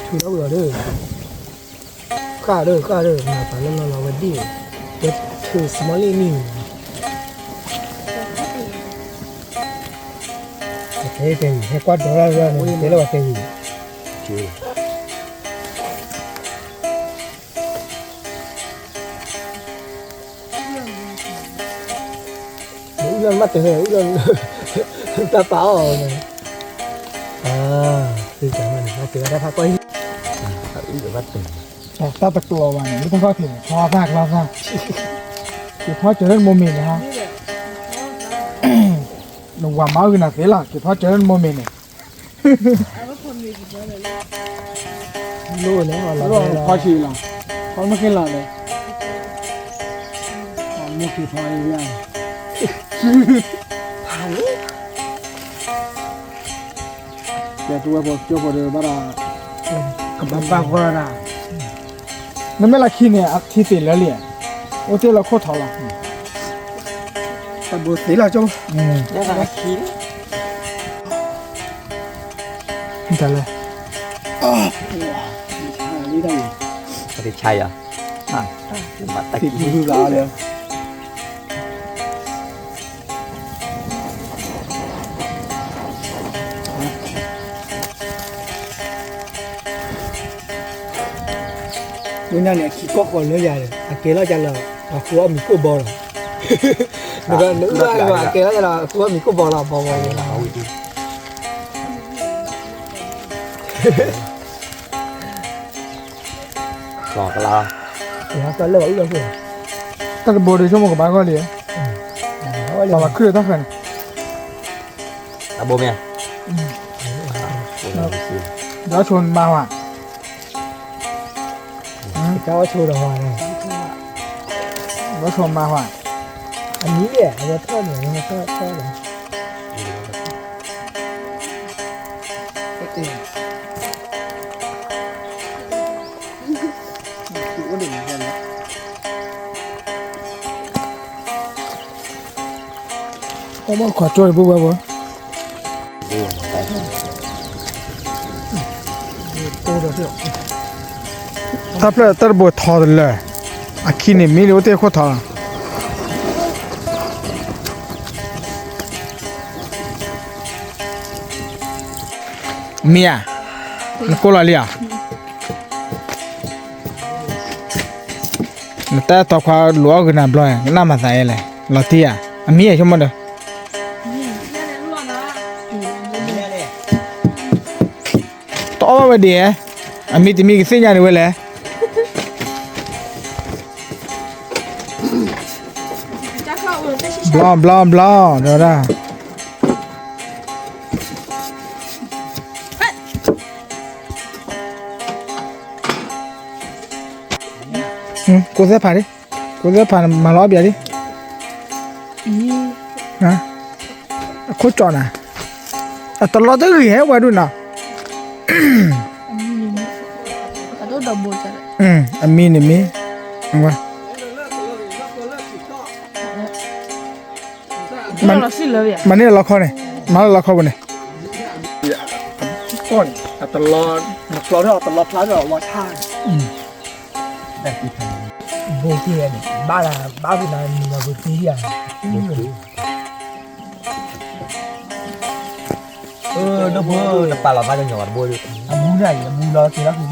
ဆူၣ်လီၤဝံၤလီၤဒီး ဃၣ်ဒီး ဃၣ်ဒီး နပာ်လၢလီၤလီၤဝဲဒၣ်, ဝဲထုးစမီလံနံၣ်န့ၣ်, တဲတဲဂ့ၤ ဟဲကွၢ်ဒီးလၢန့ၣ် တဲလၢဝဲတဲဂ့ၤ, အုၣ်လီၤမးတဟဲ အုၣ်လီၤ, တၢ်ပာ်အီၣ်န့ၣ်, သ့ၣ်ညါန့ၣ် ကဲဝဲဒၣ်ဖးကွၢ်အံၤ, အုၣ်လီၤဘၣ်တၢ်, တၢ်တကျီဘၣ်န့ၣ် လၢတၢ်ခီၣ်ထံးန့ၣ် ဖီသၣ်ကျီသၣ်, က့ၤဖီစၢၤလၢနမိၢ်မ့ၤန့ၣ်ဟါ, နဝၤမၤအုၣ်ကနၣ်သ့လီၤ က့ၤဖီစၢၤလၢနမိၢ်မ့ၤန့ၣ်, လိၣ်န့ၣ် ဖီဆံးလီၤ, ဖီမ့ၢ်ဃ့လီၤန့ၣ်, မိၢ်က့ၤဖီအံၤ, ကဲတဝဲဖိကၠိဖိဒီးဘၣ်ဒီး, ကဘၣ်ဘၣ်ဂီၢ်ဒၣ်, နမ့ၢ်လၢခံန့ၣ် အထံသ့ၣ်လၢလံ, အိၣ်တ့ၢ်လီၤခိၣ်ထီလီၤ, တၢ်ဘိသ့လီၤကၠိ, တၢ်လဲၣ်, တၢ်ဆါယၤ, တၢ်ကံၢ်လၢ ဝဲန့ၣ်န့ၣ် အခံကီၢ်ဃီလၢယၤဒီး အကဲလီၤယၤလၢ အဃုအီၣ်မံၤကိၣ်ဘီလီၤ, နအုၣ်အါအါ အကဲလီၤယၤလၢ အဃုအီၣ်မံၤကိၣ်ဘီလီၤ ဘီဘီဝဲလီၤ. ကလါ, တၢ်တဘိဒီးဆိကမိၣ်ကဘၣ်ဂီၢ်လံ, ပှၤဘၣ်ခုၣ်ဒီးတၢ်ဃၢၤန့ၣ်, အဘိမ့ၢ်, ဒီးဆိမၤဝဲ, ဒီးဆိမၤဝဲ, အမံၤယဲၢ် အဝဲထီၣ်န့ၣ် အဝဲထီၣ်ထီၣ်လီၤ. တၢ်ဘၣ်ခွါကၠီၣ်န့ၣ် ပုၢ်ဝဲၢ်ဖိ, တၢ်ဖျၢၣ်တၢ်တဘိထီတလၢာ်, အခံန့ၣ်မံလံ အိၣ်တ့ၢ်ခိၣ်ထီလီၤ. မံဧါ, နကိးလီၤလံဧါ, နတၢ်တီခွါလိာ်အီၣ်ဂ့ၤနၤဘျီ, ကနၣ်မၤသးယဲလဲၣ်, လီၤတံၢ်ဧါ, အမံဧါဆိကမိၣ်ဒီး တအီၣ်ဘၣ်ဝဲဒ်, အမံတမံကသ့ၣ်ညါန့ၣ်ဝဲလဲၣ်. ဘျီဘျီဘျီ, ဒီးဒၣ်, ကိးသဲဖးဒံး, ကိးသဲဖးမၤလီၤအီၣ်ဘၣ်ဒံး, အခိၣ်ကၠီၣ်နၤ, အတလီၤတဂ့ၤဟဲဝဲဒုးနီၤ, အမံန့ၣ်မံ, မၤန့ၢ်လီခီန့ၣ်, မၤလၢလီခီပူၤန့ၣ်, အတလီၤ, နကျီထီၣ်အတလီၤဖျါထီၣ်ဝါထါန့ၣ်, ဘိက့ၤန့ၣ် ဘၣ်လၢ ဘၣ်ဖုးနၤနုာ်လီၤပူၤသံဧါ, ဒိၣ်ဖိတပာ်လီၤဘၣ်ကညီၤတဘိ, အမူဒၣ်အံၤ အမူလီၤက့ၤလီၤက့ၤ,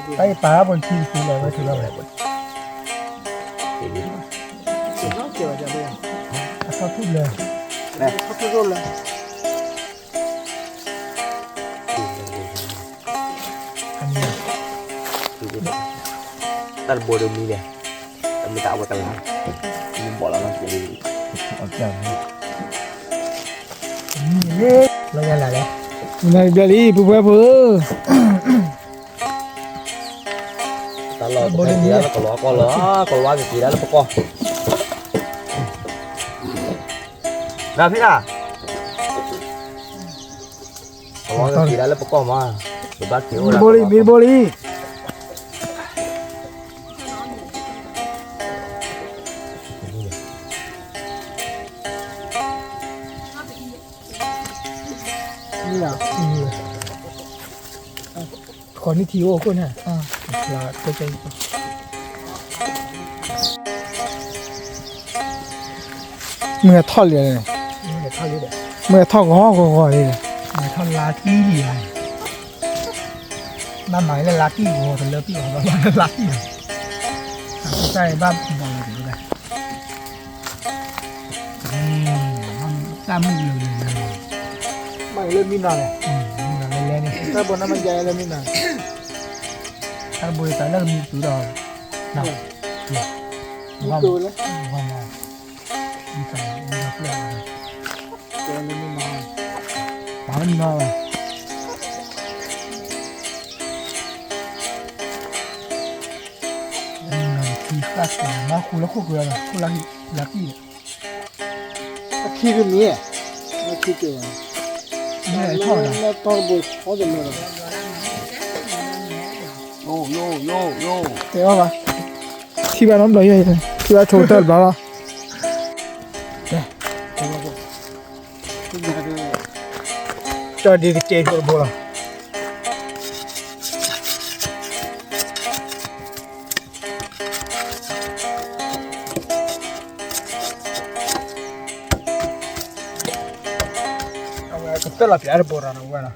တၢ်အံၤပာ်လၢပှၤခံတခံလၢၤဝဲထုးလီၤဝဲ, အဆီၣ်ထူၣ်လၢ, အဆီၣ်ထူၣ်လၢ တၢ်တဘိဒီးမံလဲၣ်, တမ့ၢ်တၢ်အဝဲကလါ, မ့ၢ်ဘီၣ်လီၤလီၤ, လီၤယၤလၢ်လဲၣ်, နဘျဲလံ ပုၢ်ဝဲၢ်ဖိဧၢ, တၢ်လီၢ်ဘိဒီးမံလဲၣ်, ကလီကီၢ်လီၤ, ကလီကက့ၤဒၣ်လၢပကီၢ်, နဖံးနၤ ကလီက့ၤဒၣ်လၢပကီၢ်မး, ပဘၣ်က့ၤအိၣ်လၢဘိလံ ဘိလံ, ခီနံၣ်ထံအိၣ်ခိၣ်န့ၣ်, မ့ၢ်ထီၣ်လံ, မ့ၢ်ထီၣ်ဂီၤဂီၤဂီၤလံ, မ့ၢ်ထီၣ်လါတံၢ်လံ, ဘၣ်မၤလၢလါတံၢ်ဂီၤတလၢပံၣ်အီၤဘၣ်လၢလါတံၢ်လီၤ, တၢ်ဘၣ်ဘီလီၤက့ၤဝဲဒၣ် တၢ်မုၢ်လၢာ်လၢာ်လၢာ်, မၤလၢမံနၤလဲၣ်, မံနၤလဲၣ်လဲၣ်န့ၣ် တၢ်ဘိနမ့ၢ်ယါလၢမံနၤ, တၢ်ဘိတၢ်လၢကမံတုၤဒီး, မံတုၤလၢ, မံတုၤလၢ, မၤလၢမံနၤ, မၤလၢမံနၤလဲၣ်, မၤဃူလၢခိၣ်ကလါ, ခိၣ်လါတံၢ်န့ၣ် အခံကမံၤ, အခံကမံၤ, မ့ၢ်ထီၣ်ဝဲဒၣ်, တဲဘၣ်ဘၣ်, ထံၣ်ဘၣ်နီတဘျီယဲၢ်, ထံၣ်ဘၣ်ဆိကတၢၢ်တဘျီလီၤ, ကၠီၣ်ဒ်တကဲဆိတဘိလီၤ. အဝဲကတၢၢ်လီၤပျးတဘိဒီးနီၤဝဲနီၤ.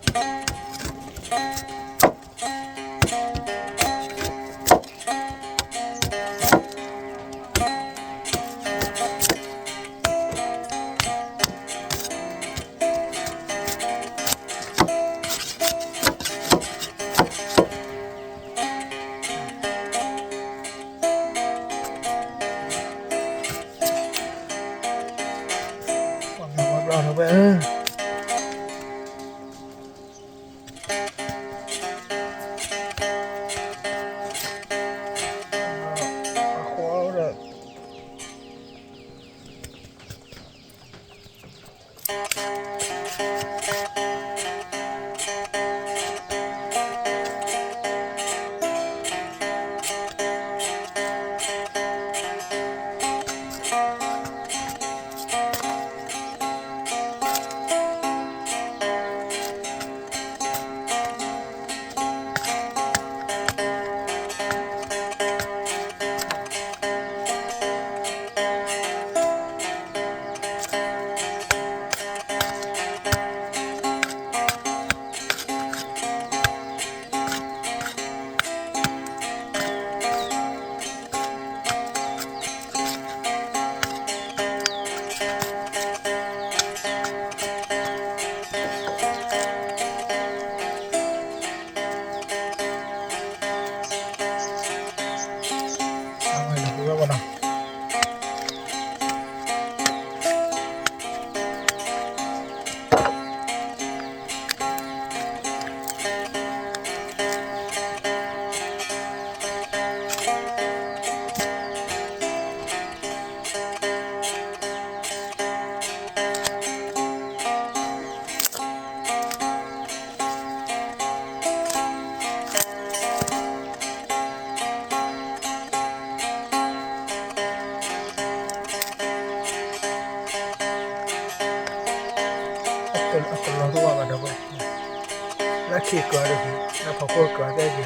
အကလီၤတအိၣ်ဘၣ်ဒီး, လၢခံကၤတဂ့ၤ, လၢဖီခိၣ်ကၤသ့ၣ်ဂ့ၤလီၤ.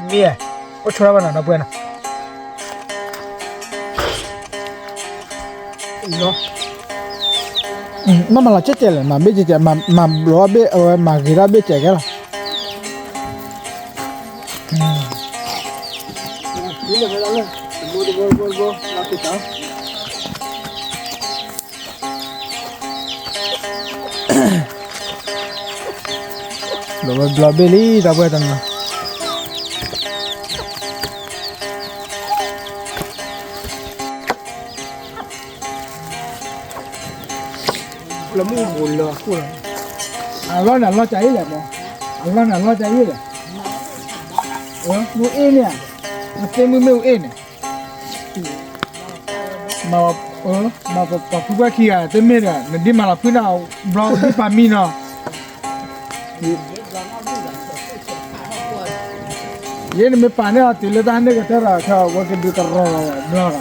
မ့ၢ်, အိၣ်ဆိရၢ်ဘၣ်နီၤ ဒီပုၢ်ဝဲၢ်နီၤ. မ့ၢ်မၤလီၤကဲကဲလဲၣ်, မၤဘ့ၣ်ကဲကဲ, မၤဘျီဘ့ၣ်, အဝဲမၤဂ့ၤထီၣ်ဘ့ၣ်ကဲကဲလီၤ. ဘျီဘ့ၣ်လံ ဒီပုၢ်ဝဲၢ်တနီၤ. လၢမုၢ်ဘူးလၢအခိၣ်လီၤ, အလီၢ်န့ၣ် အလီၢ်ကၢ်အ့ၣ်လဲၣ်မး, အလီၢ်န့ၣ် အလီၢ်ကၢ်အ့ၣ်လဲၣ်, မ့ၣ်အူအ့ၣ်န့ၣ်, အသ့ၣ်မုၢ်မ့ၣ်အူအ့ၣ်န့ၣ်, မၤပှၤဖုပှၢ်ခံဂၤ တမ့ၢ်ဒီး နဒ်မၤလီၤဖုန့ၣ် ဘျီဒ်ပာ်မံနီၤ. ယဲန့ၣ်မ့ၢ်ပာ်န့ၢ်အီၤတုၤလၢတၢ်ဟဲန့ၢ်ကတၢၢ်ဒီး ခဲအံၤဝဲကဒုးကရီဘျီလီၤ.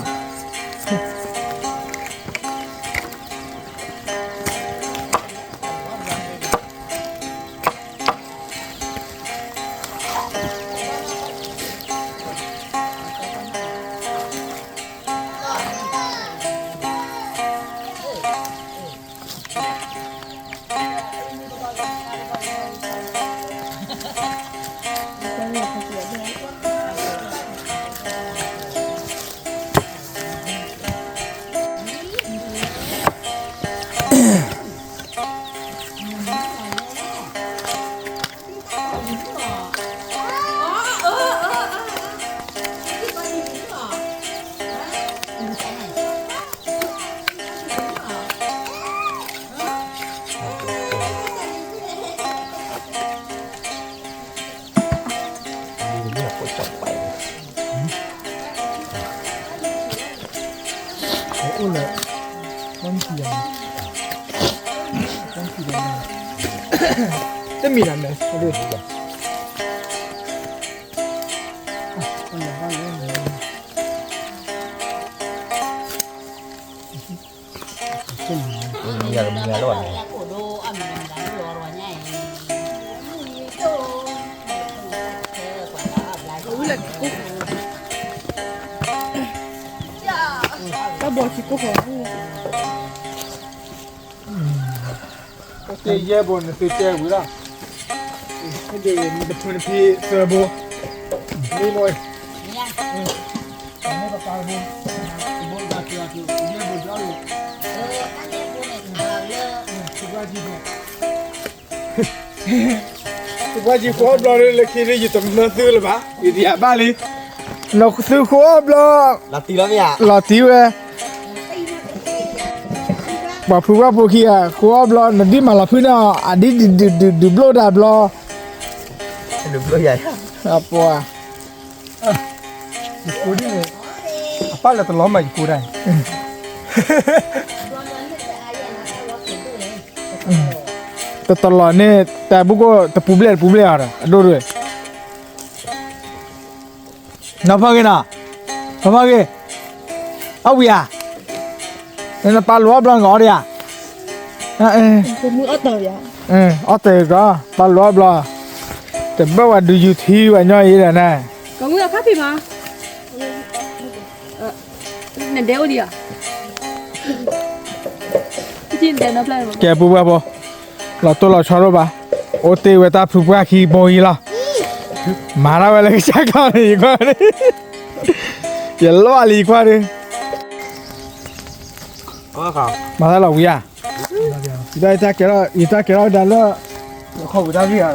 အိၣ်လၢ, တမံၤလၢမဲာ်, မံၤလီၤ, တၢ်ဘီၤထံကိၢ်ဃီၤ, တယဲၢ်ဘိန့ၣ်သုတဲဝံၤလီၤ, တဖုနဖံသၢဘိ, မ့ၢ်ဘိ, မ့ၢ်ပပာ်ဘိ, ဘိတဘိ, ယဲၢ်ဘိဒီး, သုဘၣ်ကံၢ်ဘိ. ပှၤယံၤဃိအီၣ်ဘျီလၢခံဒ်ယတမၢသုလၢၤဘၣ်, ယတယၤဘၣ်လံ, နသုဃိအီၣ်ဘျီ, လီၤတံၢ်ဝဲ, ပှၤဖုပှၢ်ဖိခံဂၤ ဃိအီၣ်ဘျီ နဒ်မၤလီၤဖုန့ၣ်အီၤ အဒ်ဒုးဒုးဒုးဒုးဘျိၣ်ဒၣ်ဘျီ, ဒုးဘျိၣ်ယၤ, အပှၤ ယကိးဒ်န့ၣ်, အပၢ်လၢတလီၤမးယကိးဒၣ်, တတလီၤန့ၣ် တၢ်ဘူၣ်ကိၣ် တပူၤဘျဲၣ်တပူၤဘျဲၣ်အီၤဒီး အဒိၣ်ဒိၣ်, နီၢ်ဖီဂ့ၤနီၤ, နီၢ်ဖီဂ့ၤ, အဝံၤဧါ, နပာ်လိာ်အီၣ်ဘျီနကအီၣ်ဒံးဧါ, အီၣ်တၢ်ကီ, ပာ်လိာ်အီၣ်ဘျီ, တဘၣ်ဝဲဒုးယူၤထံဝဲညီအံၤဒီးန့ၣ်, ကဲပူၤဘၣ်ဖိ, လီၤတိၢ်လီၤဆီဒိၣ်ဘၣ်, အိၣ်တ့ၢ်ဝဲတၢ်ဖုပှၢ်ခံဘိအံၤလီၤ, မၤဒၣ်ဝဲလၢကစၢ်ကျီန့ၣ် ယကွၢ်န့ၣ်, ယလီၢ်လံယကွၢ်န့ၣ်, မၤသးလီၤဝံၤဧါ, ယတၢ်ကဲထီၣ်ဝဲဒၣ်လၢ ခီၣ်ဝံၤတၢ်ဂ့ၢ်ဧါ,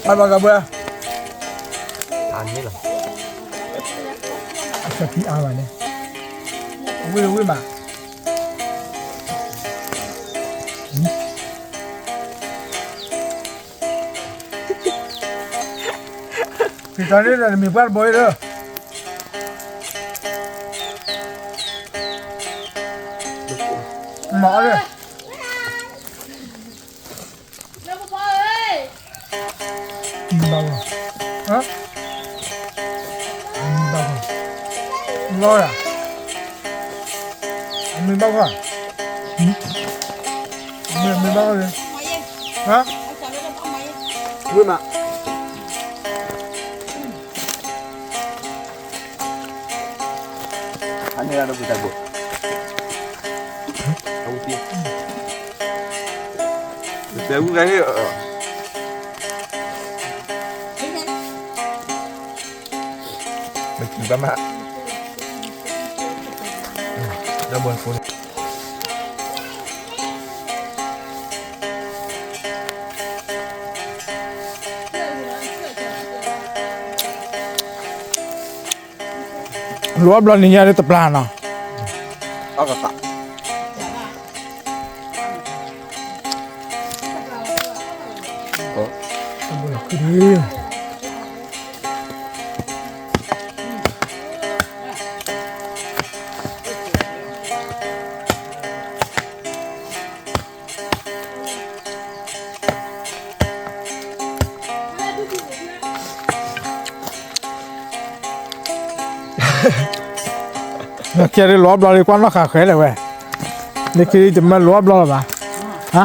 အဘၣ်ကဘၣ်, အဆၢဖံအါမးန့ၣ်, ဝ့ၢ်ဝ့ၢ်မး, ဖံတီန့ၣ်ဒီးနမံၤပှၢ်တဘိအံၤဒီး, မၤအီၤဒီး ဘၣ်ဂီၢ်, ဘၣ်ဂီၢ်, လီၤယၤ, အမ့ၢ်ဘၣ်ဂီၢ်, အမ့ၢ်ဘၣ်ဂီၢ်လံ, ဝ့ၢ်မး အန့ၣ်ဒီးပတၢ်ဘိၣ်, အဝံၤသံ, ပတဲဝံၤဂၤဟ့ၣ်, မ့ၢ်ကံဘၣ်မး, ဒီးဘိၣ်ဖိန့ၣ် လိာ်အီၣ်ဘျီနံၤညါလၢတပျၢ်နီၤ, အကသး, နကဲဒ်လိာ်အီၣ်ဘျီလံ ကွၢ်နီၣ်ဃာ်ဃဲလဲၣ်ဝဲ, နကဲဒ်တမၢလိာ်အီၣ်ဘျီလၢၤဘၣ်, ဟါ,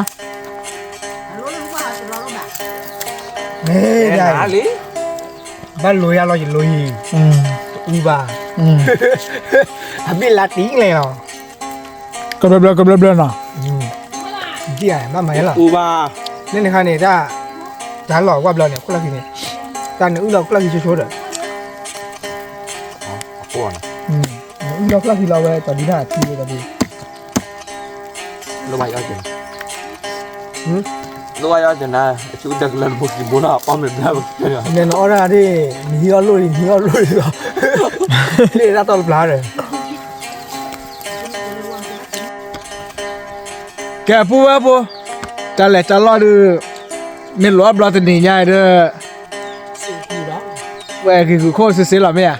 မ့ၢ်ဒ်လံ, ဘၣ်လိာ်ယၤလီၤယလိာ်အံၤ, တအူဘၣ်, အဘ့ၣ်လါတံၢ်လဲၣ်လီၤ. ကဘျၢဘျၢ ကဘျၢဘျၢနီၤ, ဒ်အမၤမၤလီၤ, န့ၣ်န့ၣ်ခါန့ၣ် တၢ်, တၢ်လီၢ်ဝၣ်ဘျီန့ၣ် ခိၣ်လၢခံန့ၣ်, တၢ်နအုၣ်လီၤခိၣ်လၢခံဆိဆိဒီး, နအုၣ်လီၤခိၣ်လၢခံလီၤဝဲ တၢ်ဒုးတၢ်ထံဝဲတၢ်ဒုး လိၣ်ဘၣ်ယီၤက့ၤ, လိၣ်ဘၣ်ယီၤက့ၤနၤ အဆူတၢ်ကလၢနဖိကံဘိလီၤ အပီၢ်မ့ၢ်ဘျါဘၣ်ကတၢၢ်, နဲနအီၣ်ဒၣ်ဒ် နဟံးအီၣ်လိၣ်အံၤ နဟံးအီၣ်လိၣ်အံၤလီၤ, လ့ၣ်တၢ်တီတပျၢ်ဒီး ကဲပူဝဲဖိ, တၢ်လဲၤတၢ်လီၢ်ဒုး, မ့ၢ်လိာ်အီၣ်ဘျီတနံၤညါအံၤဒီး, ဝဲဂ့ၤဂုာ်ခိၣ်စ့စ့လီၤမ့ၢ်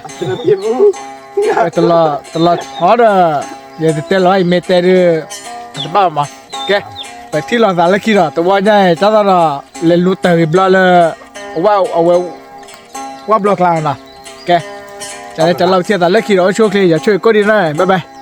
ဧါ, တလီၤ, တလီၤဆီဒီး, ယတတဲလီၤဘၣ် ယမ့ၢ်တဲဒုး, တဘၣ်မး, ကဲ, ပထံၣ်လိာ်သးလၢခံဒီး တဝီညါအံၤ တၢ်သီၣ်ဒီး, လဲၤလူၤတၢ်ဂ့ၤဘျီလၢ, အဝဲ, အဝဲ, ဝၣ်ဘျီကျါနီၤ, ကဲ, တၢ်လဲၤတၢ်လီၢ်ပထံၣ်လိာ်သးလၢခံဒီး အိၣ်ဆူၣ်အိၣ်ချ့ ယဆိၣ်ဂ့ၤကိးဒံးနီၤ bye bye.